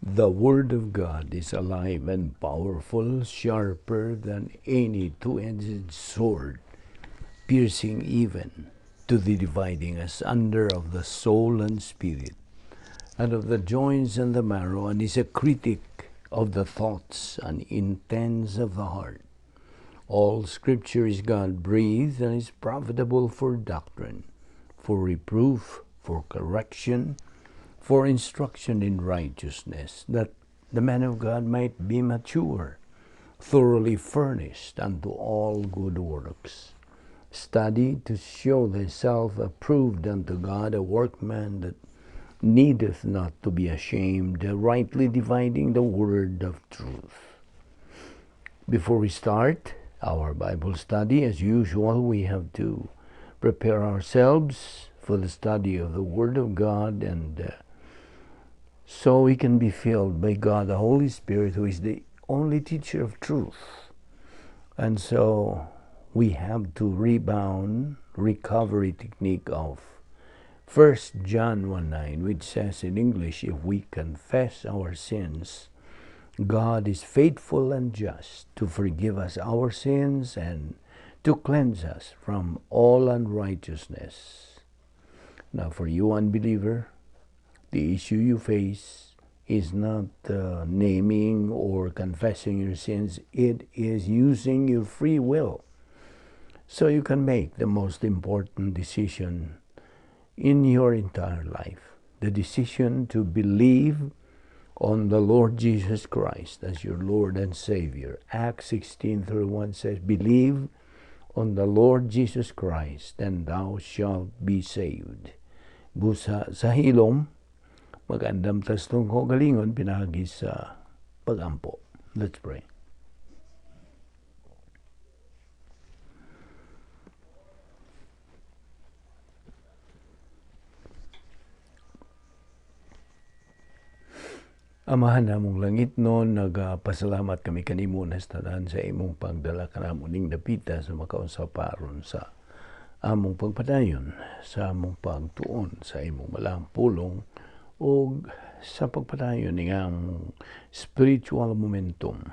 The Word of God is alive and powerful, sharper than any two-edged sword, piercing even to the dividing asunder of the soul and spirit, and of the joints and the marrow, and is a critic of the thoughts and intents of the heart. All Scripture is God-breathed and is profitable for doctrine, for reproof, for correction, for instruction in righteousness, that the man of God might be mature, thoroughly furnished unto all good works. Study to show thyself approved unto God, a workman that needeth not to be ashamed, rightly dividing the word of truth. Before we start our Bible study, as usual, we have to prepare ourselves for the study of the Word of God, and so we can be filled by God, the Holy Spirit, who is the only teacher of truth. And so we have to rebound recovery technique of 1 John 1:9, which says in English, if we confess our sins, God is faithful and just to forgive us our sins and to cleanse us from all unrighteousness. Now, for you unbeliever, the issue you face is not naming or confessing your sins. It is using your free will so you can make the most important decision in your entire life. The decision to believe on the Lord Jesus Christ as your Lord and Savior. Acts 16:31 says, believe on the Lord Jesus Christ and thou shalt be saved. Busa sa hilom, mag-andam tas tong kaugalingon pinaagi sa pagampo. Let's pray. Amahan namong langit noon, nagpasalamat kami kanimo na tanan sa imong pagdala kanamo ning dapita sa makaunsa paron sa among pagpadayon, sa among pagtuon sa imong malang pulong ug sa pagpadayon ning among spiritual momentum.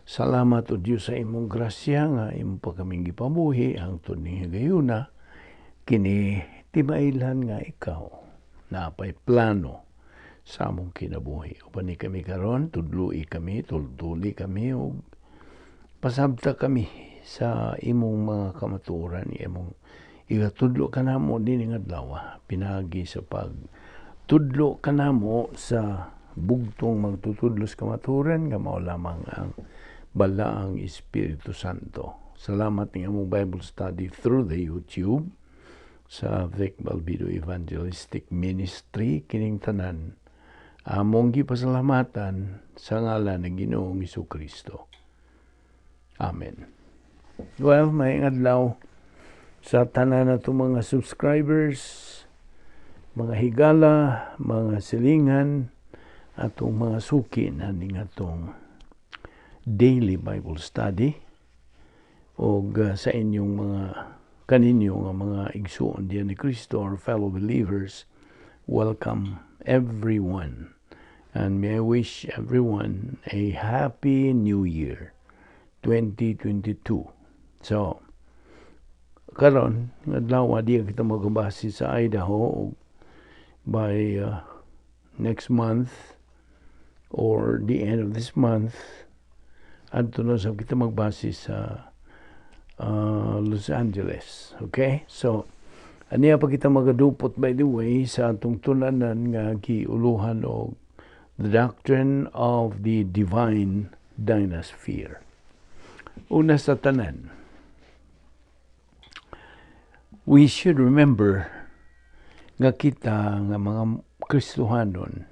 Salamat o Dios sa imong grasya nga imong pa kaming gipamuhi hangtod ning higayuna, kini timailhan nga ikaw napay plano sa among kinabuhi. Uban ni kami karon, tudloi kami, tulduli kami ug pasabta kami sa imong mga kamatuoran, imong igatudlo kanamo dinhi nga adlaw pinaagi sa pagtudlo kanamo sa bugtong magtutudlo sa kamatuoran nga mao lamang ang Balaang Espiritu Santo. Salamat ning among Bible study through the YouTube sa Vic Balbido Evangelistic Ministry. Kining tanan among gipasalamatan sa ngalan ng Ginoong Hesukristo. Amen. Well, may adlaw sa tanan nato mga subscribers, mga higala, mga silingan, atong mga suki na ning atong daily Bible study og sa inyong mga kaninyo nga mga igsuon diyan ni Kristo or fellow believers, welcome everyone. And may I wish everyone a happy new year 2022. So karon adlaw di kita magbase sa Idaho by next month or the end of this month. Adto na sa kita magbase sa Los Angeles. Okay? So aniya pa kita magadupot, by the way, sa atong tulanan nga giuluhan og The Doctrine of the Divine Dynasphere. Una sa tanan, we should remember nga kita nga mga Kristohanon,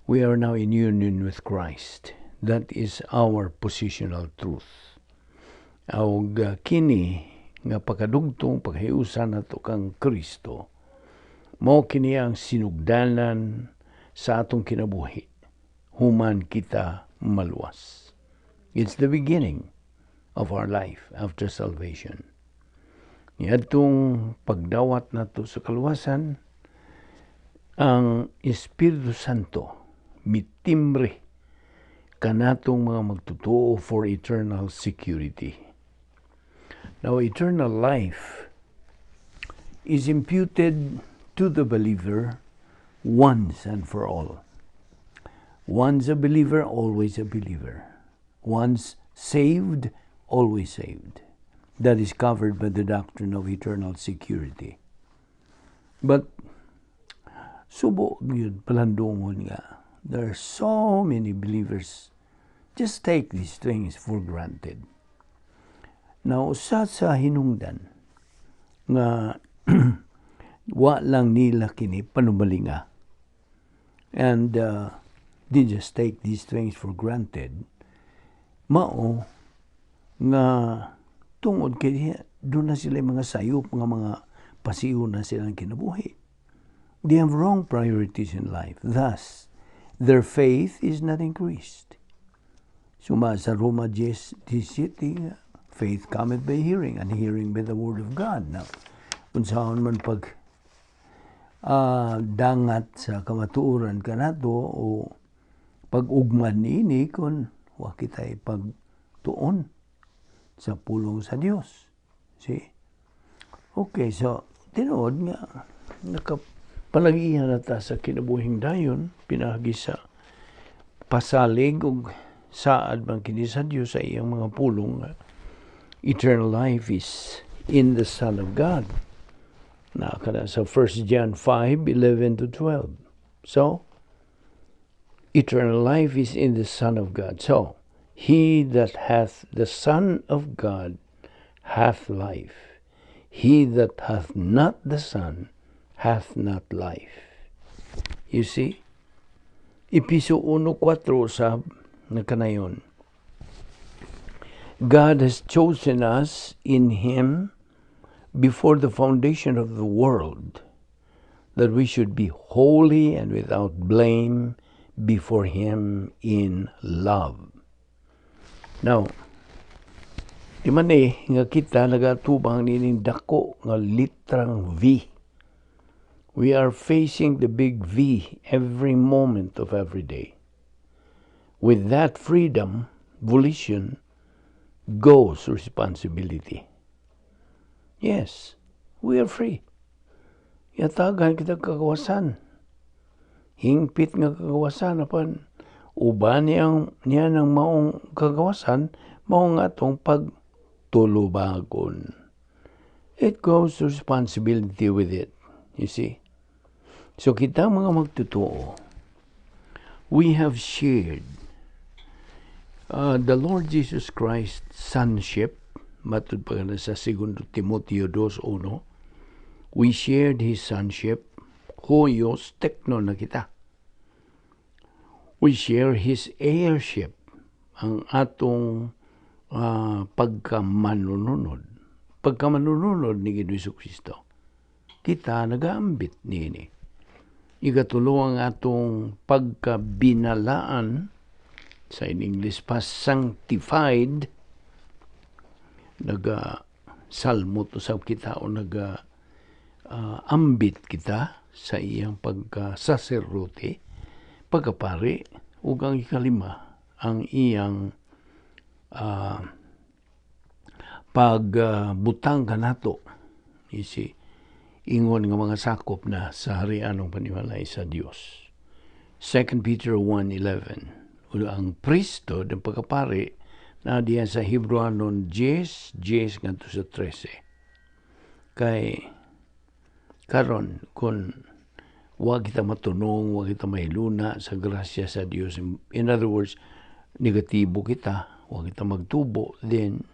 we are now in union with Christ. That is our positional truth. Ug kini nga pagkadugtong paghiusa nato kang Kristo, mao kini ang sinugdanan sa atong kinabuhi human kita maluwas. It's the beginning of our life after salvation. Niadtong pagdawat nato sa kaluwasan, ang Espiritu Santo Mitimbre kanatong mga magtotoo for eternal security. Now, eternal life is imputed to the believer once and for all. Once a believer, always a believer. Once saved, always saved. That is covered by the doctrine of eternal security. But subo gyud palandungon nga there are so many believers just take these things for granted. Now, usa sa hinungdan nga wa lang nila kini panubalinga and they just take these things for granted, mao nga tungod kay duna sila mga sayop nga mga pasiyo na silang kinabuhi. They have wrong priorities in life. Thus, their faith is not increased. Suma sa Roma 10:17, faith cometh by hearing, and hearing by the word of God. Now, unsaon man pag dangat sa kamatuoran kanato o pag-ugman niini kung wa kita pagtuon sa pulong sa Dios? See? Okay, so tinuod nga nakapalagihan na ta sa kinabuhing dayon pinaagi sa pasalig ug saad man kini sa Dios sa iyang mga pulong nga eternal life is in the Son of God. Na kana sa 1 John 5:11 to 12. So, eternal life is in the Son of God. So, he that hath the Son of God hath life. He that hath not the Son hath not life. You see? Episo 1:4 sa nakanayon. God has chosen us in Him before the foundation of the world, that we should be holy and without blame before Him in love. Now, di man eh, nga kita nagatubang nining dako nga litrang V. We are facing the big V every moment of every day. With that freedom, volition, goes responsibility. Yes, we are free. Yatagan kita kagawasan. Hingpit nga kagawasan apan uban niyang niya ng maong kagawasan, mao nga atong pagtulubagon. It goes responsibility with it, you see. So kita mga magtotoo, we have shared the Lord Jesus Christ sonship, matud pa na sa 2 Timoteo 2:1, we shared His sonship, huios teknon na kita. We share His heirship, ang atong pagkamanununod. Pagkamanununod ni Ginoong Kristo. Kita nagaambit niini. Ikatulo, ang atong pagkabinalaan, sa in English pa sanctified, naga salmot usab kita o naga ambit kita sa iyang pagkasaserdote, pagkapari, ug ang ikalima, ang iyang pagbutang kanato isi ingon nga mga sakop na sa harianong panimalay sa Dios. 2 Peter 1:11. Ang priesthood, ang pagkapari, na diyan sa Hebrewanon 10, 10 ngadto sa 13. Kay karon kung wa kita matunong, wa kita mahiluna sa grasya sa Dios. In other words, negatibo kita, wa kita magtubo, then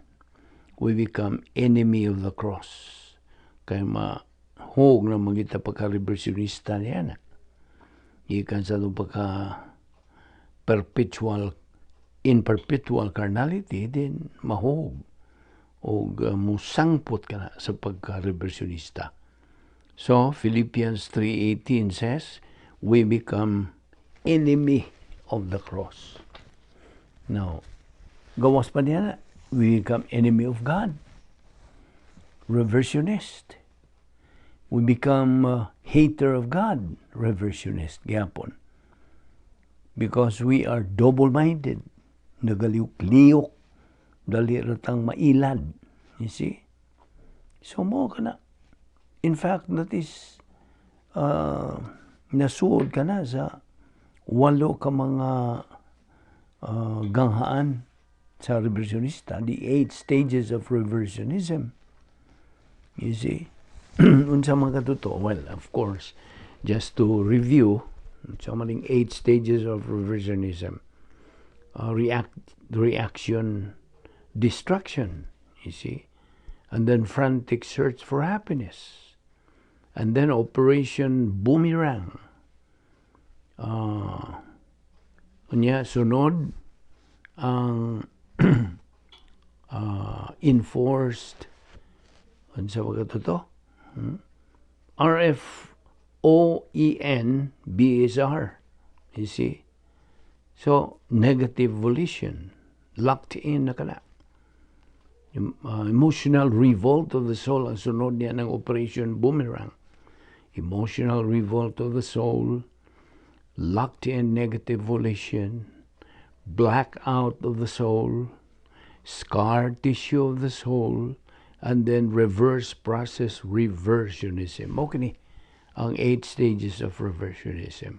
we become enemy of the cross. Kay mahug na kita pagka-reversionista niya na. Ikan sa itong pagka perpetual in perpetual carnality, then mahug o musangpot ka na sa pagka-reversionista. So, Philippians 3:18 says, we become enemy of the cross. Now, gawas pa niya na, we become enemy of God. Reversionist. We become hater of God, reversionist, gyapon. Because we are double-minded. Nagaliyok-liyok. Dali ra tang mailad. You see? So mao kana. In fact, that is nasuod ka na sa walo ka mga ganghaan sa reversionista, the eight stages of reversionism. You see? Unsa mga totoo? Well, of course, just to review, unsa man eight stages of reversionism? Reaction, destruction, you see? And then frantic search for happiness. And then Operation Boomerang. Unya, sunod, ang enforced, unsa ba to? RFOEN BSR. You see? So, negative volition. Locked in na kana. Emotional revolt of the soul ang sunod niya ng Operation Boomerang. Emotional revolt of the soul, locked in negative volition, blackout of the soul, scar tissue of the soul, and then reverse process reversionism. Mao kini ang eight stages of reversionism.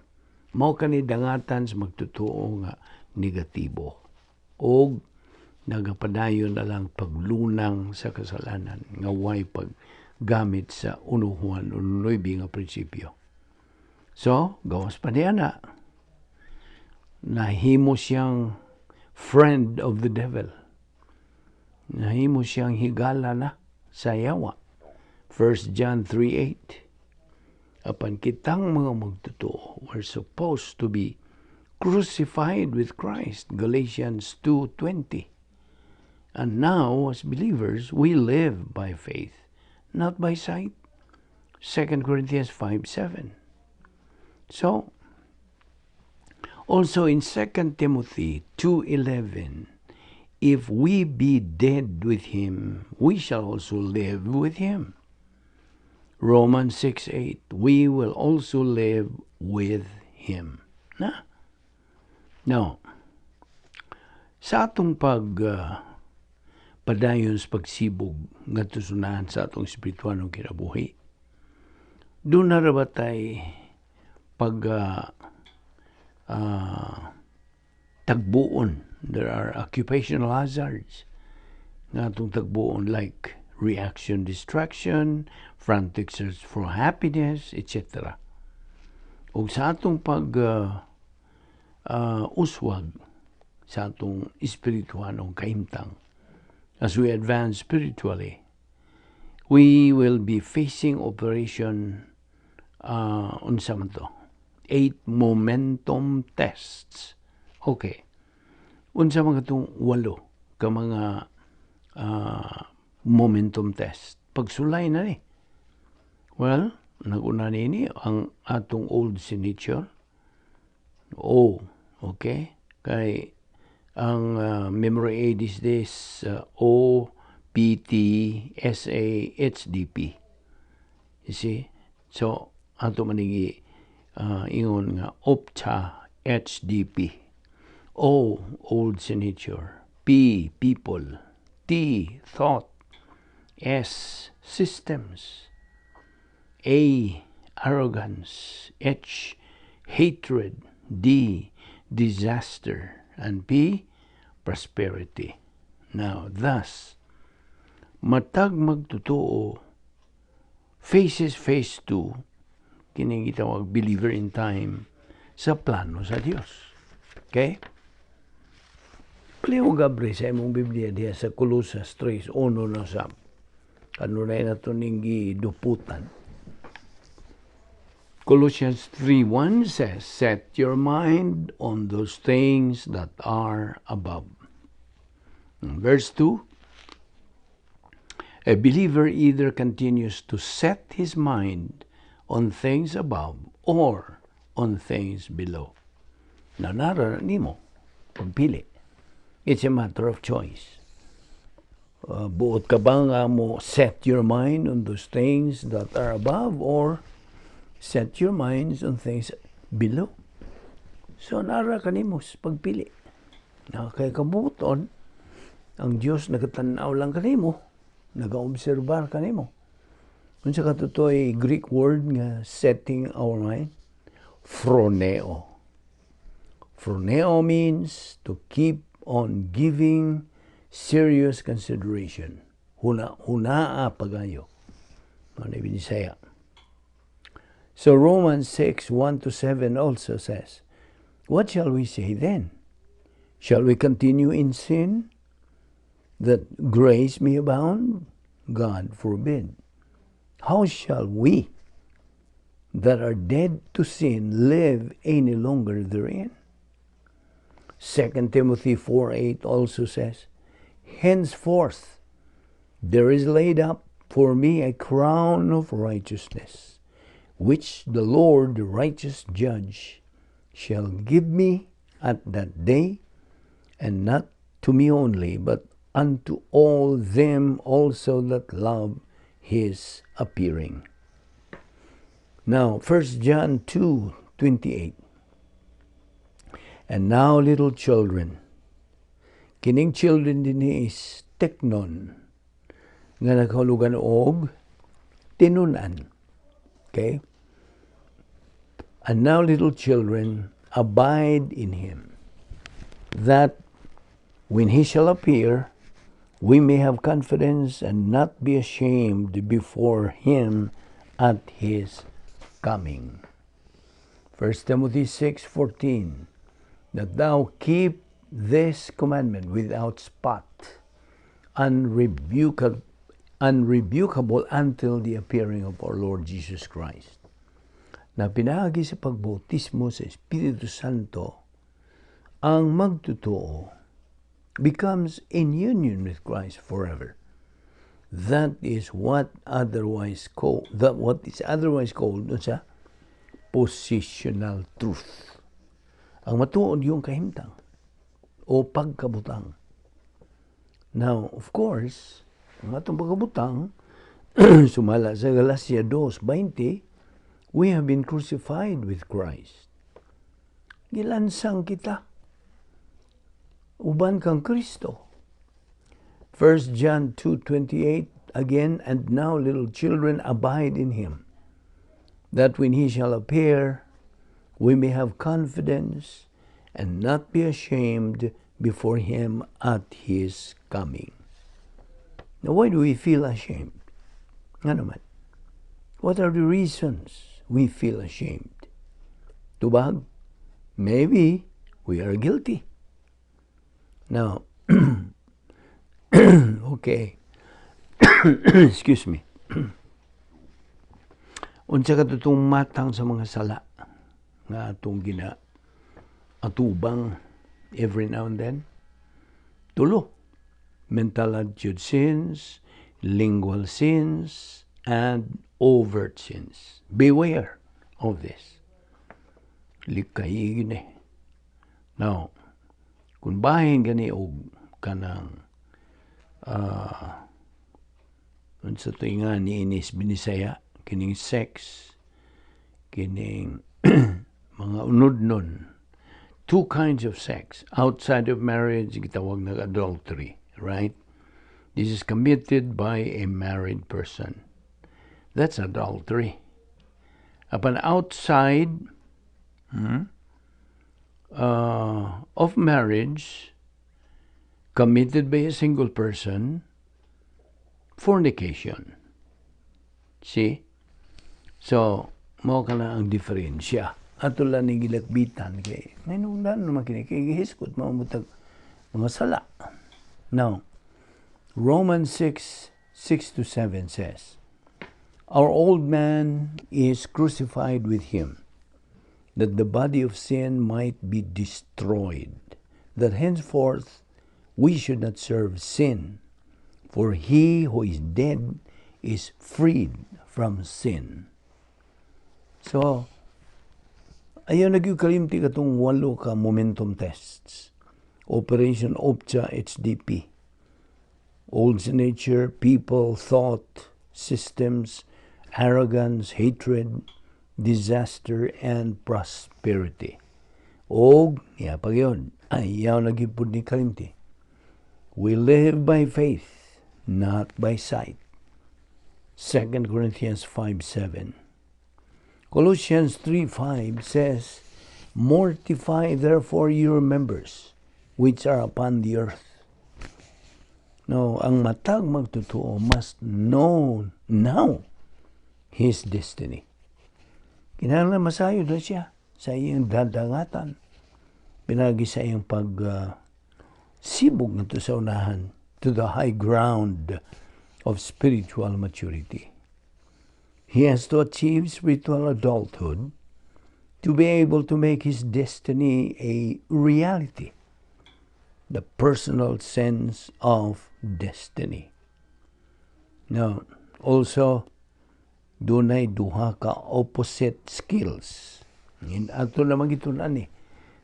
Mao kani dangatan sa magtotoo nga negatibo. Og nagapadayon na lang paglunang sa kasalanan nga way paggamit sa 1 Juan 1:9 nga prinsipyo. So, gawas pa niya na nahimo siyang friend of the devil. Nahimo siyang higala na sa yawa. 1 John 3:8. Apan kitang mga magtotoo were supposed to be crucified with Christ. Galatians 2:20. And now, as believers, we live by faith, not by sight. 2 Corinthians 5:7. So, also in 2 Timothy 2:11, "If we be dead with him, we shall also live with him." Romans 6:8, "We will also live with him." Na? Now, sa atong pag padayon sa pagsibog ngadto sunahan sa atong espiritualong kinabuhi, duna ra ba tay pag tagbuon? There are occupational hazards nga atong tagbuon, like reaction distraction, frantic search for happiness, etc. Ug sa atong pag uswag sa atong espiritualong kahimtang, as we advance spiritually, we will be facing operation, unsa man to? Eight momentum tests. Okay. Unsa man katong walo ka mga momentum test? Pagsulay na ni. Well, nag-una nini ang atong old sin nature. O, okay? Kay ang memory aid is this O P T S A H D P. You see? So, ato maningi ingon nga OPTA HDP. O, old sin nature. P, people. T, thought. S, systems. A, arrogance. H, hatred. D, disaster. And P, prosperity. Now, thus, matag magtotoo faces phase 2, kining gitawag believer in time, sa plano sa Dios. Okay? Palihog abre sa imong Biblia diha sa Colosas 3:1 na sa kanunay na ito ning giduputan. Colossians 3:1 says, "Set your mind on those things that are above." Verse 2, a believer either continues to set his mind on things above or on things below. Now, nara nimo, pagpili. It's a matter of choice. Buot ka ba nga mo set your mind on those things that are above or set your minds on things below? So nara kanimo sa pagpili. Na kay kabuton, ang Dios nagatanaw lang kanimo, nagaobserbar kanimo. Unsa katotoy Greek word nga "setting our mind"? Phroneo. Phroneo means to keep on giving serious consideration. Huna, hunaa pagayo. Ano Binisaya. So Romans 6, 1 to 7 also says, "What shall we say then? Shall we continue in sin that grace may abound? God forbid. How shall we that are dead to sin live any longer therein?" 2 Timothy 4:8 also says, "Henceforth there is laid up for me a crown of righteousness, which the Lord, the righteous judge, shall give me at that day, and not to me only, but unto all them also that love his appearing." Now, 1 John 2:28. "And now, little children," kining "children" dinhi is teknon, nga nagahulugan og tinunan. Okay? "And now, little children, abide in him, that when he shall appear, we may have confidence and not be ashamed before him at his coming." 1 Timothy 6:14, "That thou keep this commandment without spot, unrebukable until the appearing of our Lord Jesus Christ." Na pinaagi sa pagbautismo sa Espiritu Santo, ang magtotoo becomes in union with Christ forever. That is what is otherwise called unsa? Positional truth. Ang matuod yung kahimtang o pagkabutang. Now, of course, ang atong pagkabutang, sumala sa Galatia 2:20, we have been crucified with Christ. Gilansang kita uban kang Kristo. 1 John 2:28 again, "And now, little children, abide in him, that when he shall appear, we may have confidence and not be ashamed before him at his coming." Now, why do we feel ashamed? Nga naman? What are the reasons we feel ashamed? Tubag, maybe we are guilty. Now, okay. Excuse me. Unsa katong matang sa mga sala nga atong gina atubang every now and then? Tulo. Mental attitude sins, lingual sins, and overt sins. Beware of this. Likay eh. Now, kung bahin gani og kanang unsa to nga ni inis Binisaya, kining sex, kining mga unodnon, two kinds of sex outside of marriage, gitawag na adultery, right? This is committed by a married person. That's adultery. Apan outside of marriage, committed by a single person, fornication. See? So, mao kana ang diferensya. Ato lang ni gilakbitan kay may nungdan naman kini kay gihisgot mao mutag mga sala. Now, Romans 6:6 to 7 says, "Our old man is crucified with him, that the body of sin might be destroyed, that henceforth we should not serve sin, for he who is dead is freed from sin." So, ayaw na gyud kalimti katong walo ka momentum tests. Operation OPCHA HDP. Old nature, people, thought, systems, arrogance, hatred, disaster, and prosperity. Og niya pa gyud, ayaw na gyud ni kalimti. We live by faith, not by sight. 2 Corinthians 5:7. Colossians 3:5 says, "Mortify therefore your members which are upon the earth." No, ang matag magtotoo must know now his destiny. Kinahanglan masayod na siya sa iyang dadangatan. Pinagi sa iyang pag sibog ngadto sa unahan to the high ground of spiritual maturity. He has to achieve spiritual adulthood to be able to make his destiny a reality. The personal sense of destiny. Now, also, dunay duha ka opposite skills. Ato naman gitun-an eh,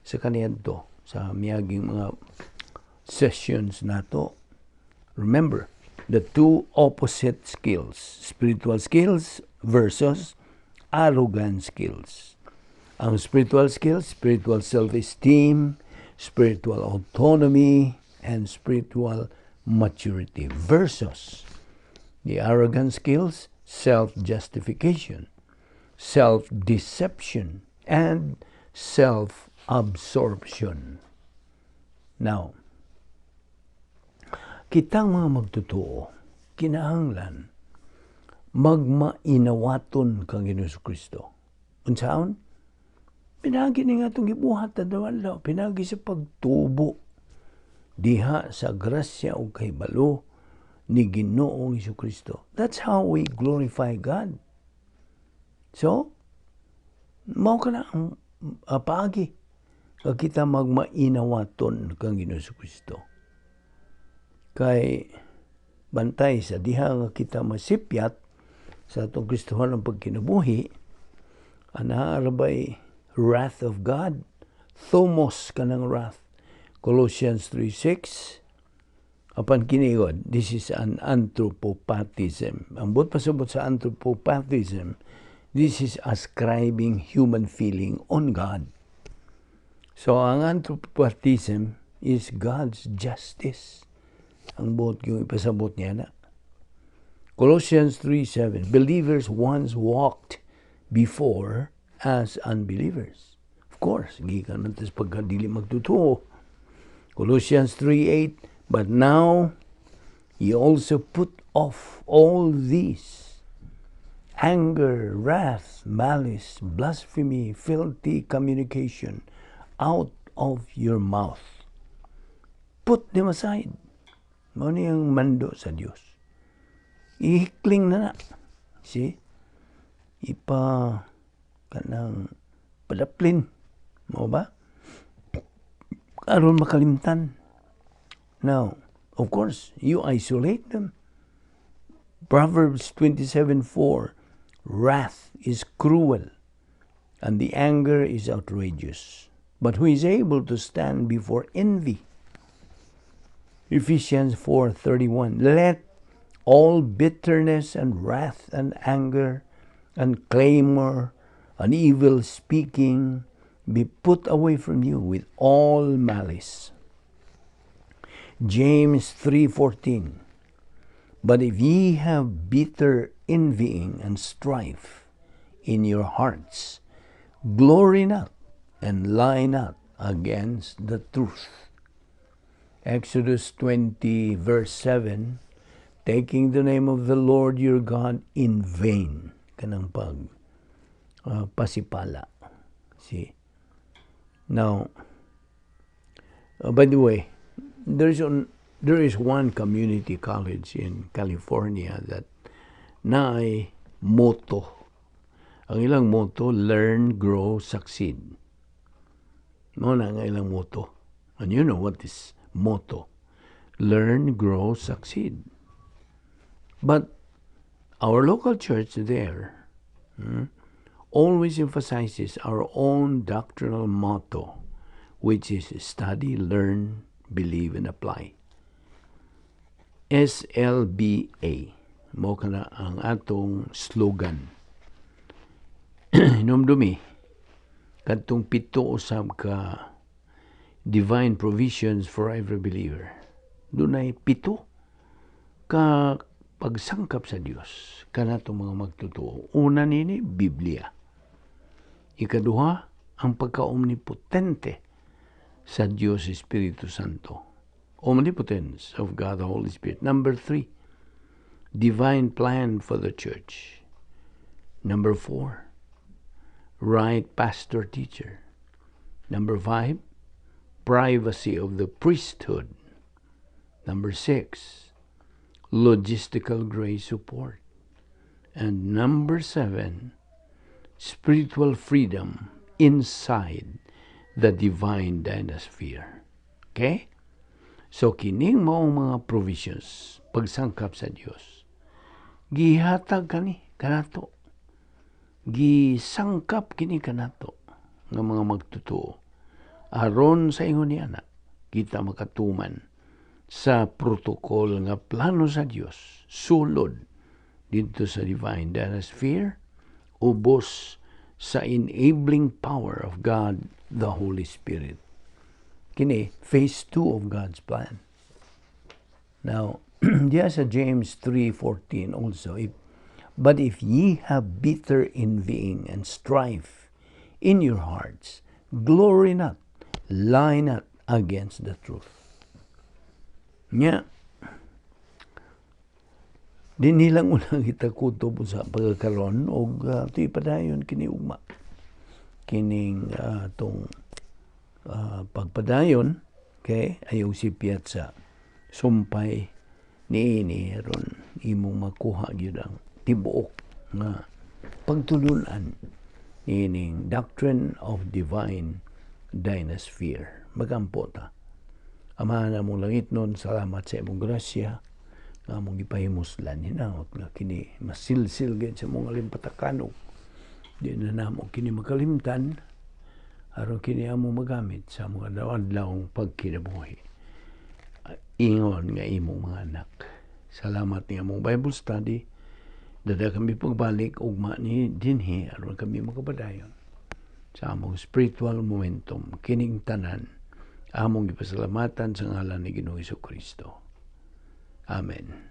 sa kaniadto sa miaging mga sessions nato. Remember, the two opposite skills, spiritual skills versus arrogant skills. Ang spiritual skills, spiritual self-esteem, spiritual autonomy, and spiritual maturity versus the arrogant skills, self-justification, self-deception, and self-absorption. Now, kitang mga magtotoo, kinahanglan magmainawaton kang Ginoong Kristo. Unsaon? Pinagi ni nga itong gibuhat adlaw, pinagi sa pagtubo diha sa grasya ug kahibalo ni Ginoong Kristo. That's how we glorify God. So, mao kana ang paagi nga kita magmainawaton kang Ginoong Kristo. Kay bantay sa diha nga kita masipyat sa atong Kristohanon pagkinabuhi, ana bay wrath of God, thumos kanang wrath. Colossians 3:6. Apan kini gud, this is an anthropopathism. Ang buot pasabot sa anthropopathism, this is ascribing human feeling on God. So ang anthropopathism is God's justice. Ang buot yung ipasabot niya na. Colossians 3:7. Believers once walked before as unbelievers. Of course, gikan man tas pagkadili magtotoo. Colossians 3:8. But now ye also put off all these: anger, wrath, malice, blasphemy, filthy communication out of your mouth. Put them aside. Mao ni ang mando sa Dios. Ihikling na na. See? Ipa kanang padaplin. Mao ba? Aron makalimtan. Now, of course, you isolate them. Proverbs 27:4. Wrath is cruel, and the anger is outrageous. But who is able to stand before envy? Ephesians 4:31. Let all bitterness and wrath and anger and clamor and evil speaking be put away from you with all malice. James 3:14. But if ye have bitter envying and strife in your hearts, glory not and lie not against the truth. Exodus 20 verse 7. Taking the name of the Lord your God in vain, kanang pag pasipala. See? Now, by the way, there is one community college in California that naay motto. Ang ilang motto, "Learn, grow, succeed." Mao na ang ilang motto. And you know what is motto. Learn, grow, succeed. But our local church there always emphasizes our own doctrinal motto, which is study, learn, believe, and apply. SLBA. Mao kana ang atong slogan. Hinumdumi, Kadtong pito usab ka divine provisions for every believer. Dunay pito ka pagsangkap sa Dios kanatong mga magtotoo. Una nini, Biblia. Ikaduha, ang pagka-omnipotente sa Dios Espiritu Santo. Omnipotence of God the Holy Spirit. Number three, divine plan for the church. Number four, right pastor teacher. Number five, privacy of the priesthood. Number six, logistical grace support. And number seven, spiritual freedom inside the divine dynasphere. Okay? So, kining maong mga provisions, pagsangkap sa Dios, gihatag kani kanato. Gisangkap kini kanato nga mga magtotoo. Aron sa ingon niya na, kita makatuman sa protocol nga plano sa Dios sulod didto sa divine dynasphere, ubos sa enabling power of God the Holy Spirit. Kini phase 2 of God's plan. Now, diya sa James 3:14 also, if, "But if ye have bitter envying and strife in your hearts, glory not, lie not against the truth." Nya, dinhi lang unang itakutob sa pagkakaron og padayon kini ugma. Kining tong pagpadayon, okay, ayaw sipyat sa sumpay niini aron imong makuha gyud ang tibuok nga pagtulunan niining doctrine of divine dynasphere. Magampo ta. Amahan among langitnon, salamat sa imong grasya nga among gipahimuslan. Hinaot nga kini masilsil gid sa among alimpatakanog. Di na namo kini makalimtan aron kini among magamit sa mga adlaw pagkinabuhi. Ingon nga imong mga anak. Salamat ni among Bible study. Dada kami pagbalik ugma ni dinhi aron kami makapadayon sa among spiritual momentum, kining tanan among gipasalamatan sa ngalan ni Ginoong Kristo. Amen.